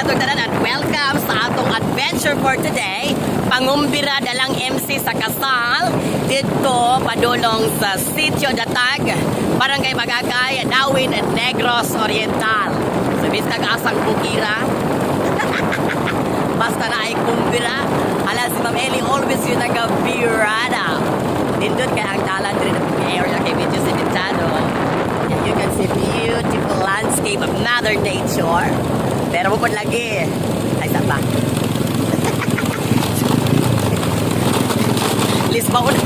Atong tanan and welcome sa atong adventure for today. Pangumbira dalang MC sa kasal didto padulong sa Sitio Datag, Barangay Bagakay, Dawin, Negros Oriental. So biskag asang bukira, basta na ay kumbira. Ala si Ma'am Ellie always yun nagabirada. Nindot kay ang dalan diri na area kay medyo sementado. And you can see beautiful landscape of Mother Nature. Pero mo pod lagi. Ay, sa pa. Lisba ko na.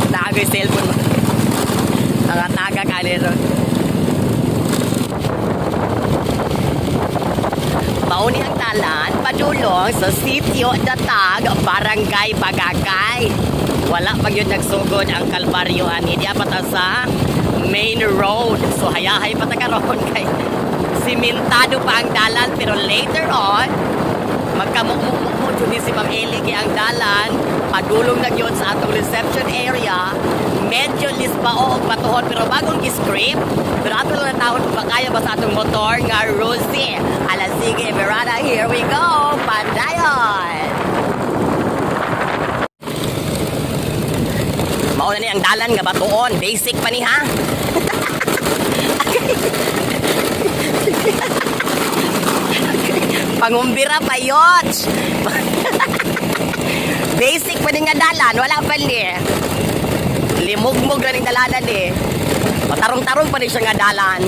Naagoy cellphone mo. Ang taga kalero. Mauni ang talan, padulong sa Sitio Datag, Barangay Bagakay. Wala pa yun nagsugod ang kalbaryo ani di pa ta sa main road. So hayahay pa ta karon kay simentado pa ang dalan, pero later on magkamukmukmukmo jud ni si Ma'am Eli kay ang dalan padulong na gyud sa atong reception area. Medyo lisbao og patuhon pero bagong gi-script, pero ato lang natawon kung makaya ba sa atong motor nga Rosie. Ala sige, Verana, here we go, padayon. Mao na ni ang dalan nga batuon, basic pa ni ha. Pangumbira pa yot. Basic pa ni nga dalan, wala pa ni. Limugmog ra ning dalanan eh. Matarong-tarong pa ni siya nga dalan.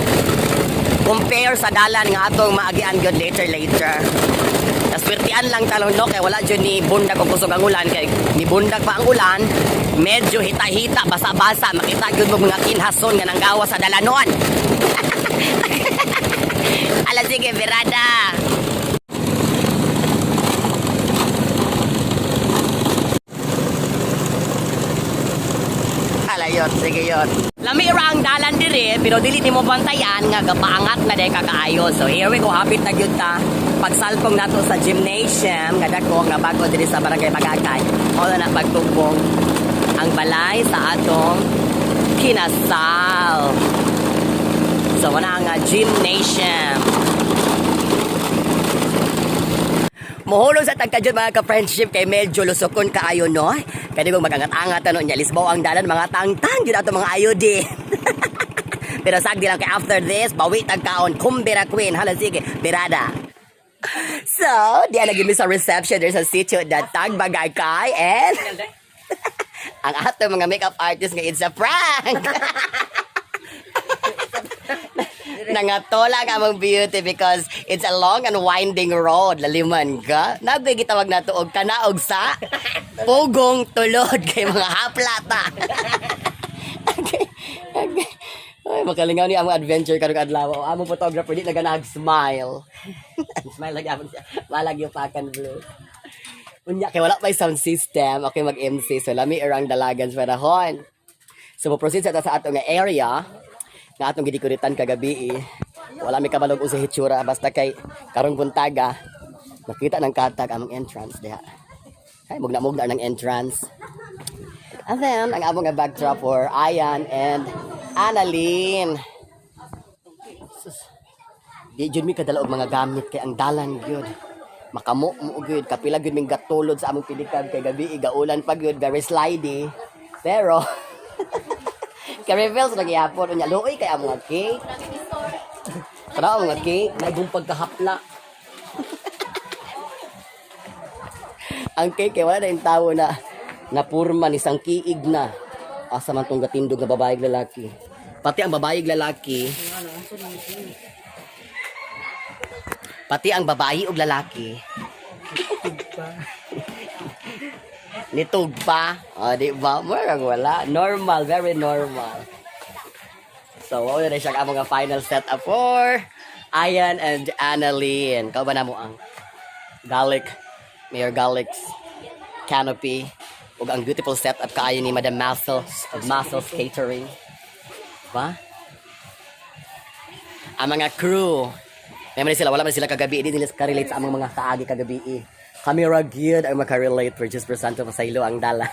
Compare sa dalan nga atong maagian gyud later later. Naswertian lang talong no kay wala jud ni bundag og kusog ang ulan, kay ni bundag pa ang ulan, medyo hita-hita, basa-basa, makita gyud mo mga kinhason nga nanggawa sa dalanon. Ala sige, Verada. Ala yot, sige yot. Lami ra ang dalan dire, pero dili nimo bantayan nga gapaangat na day kakaayo. So here we go, hapit na gyud ta. Pagsalpong nato sa gymnasium nga dako nga bago diri sa Barangay Bagakay. Mao na pagtubong ang balay sa atong kinasal. So wala nga gymnasium. Muhulog sa tagkadyon mga ka-friendship kay medyo lusokon kaayo no. Kaya kung magangat-angat ano niya, lisbaw ang dalan mga tangtang yun ato mga ayo di. Pero sagdi lang kay after this, bawi tagkaon, kumbira queen, hala sige, birada. So, di na gimi sa reception there's a sitio Datag Bagakay and ang ato mga makeup artist nga it's a prank. Nangatola ka among beauty because it's a long and winding road. Laliman ka. Nagoy gitawag nato og kanaog sa pugong tulod kay mga haplata. Okay. Ay, makalingaw ni among adventure karong adlaw. O, among photographer di na ganahag smile. Smile lagi among siya. Malag yung pakan blue. Unya kay wala pa sound system. Okay mag-MC. So lami erang dalagan sa panahon. So mo-proceed sa ta sa atong nga area nga atong gidikuritan kagabi eh. Wala mi kabalog usa hitsura basta kay karong buntaga nakita ng katag among entrance diha. Ay mugna-mugna ng entrance. And then ang among nga backdrop for Ayan and Annalyn. Sus. Di jud mi kadala og mga gamit kay ang dalan gyud. Makamo mo gyud, kapila gyud ming gatulod sa among pilikab kay gabi gaulan pa gyud, very slidey. Pero kay reveals lagi hapon unya luoy kay ang mga cake. Tara ang mga cake, naigong pagkahapla. Ang cake kay wala na yung tao na napurma ni sang kiig na. Asa man tong gatindog nga babae ug lalaki. Pati ang babae ug lalaki. Pati ang babae ug lalaki. Nitug pa. O, di ba? Murag wala. Normal, very normal. So, wala na siya ang mga final setup for Ayan and Annalyn. Kau ba na mo ang Garlic, Mayor Garlic's canopy ug ang beautiful setup kaayo ni Madam Muscles of Muscles Catering. Ba? Ang mga crew. May man sila, wala man sila kagabi, di nila karelate sa among mga kaagi kagabi. Eh. Kami ra gyud ang makarelate for just Santo Pasaylo ang dala.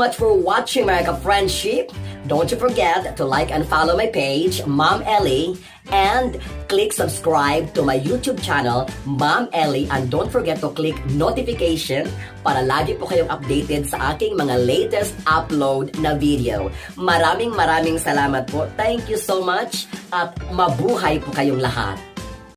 much for watching, mga ka-friendship. Don't you forget to like and follow my page, Mom Ellie, and click subscribe to my YouTube channel, Mom Ellie, and don't forget to click notification para lagi po kayong updated sa aking mga latest upload na video. Maraming maraming salamat po. Thank you so much at mabuhay po kayong lahat.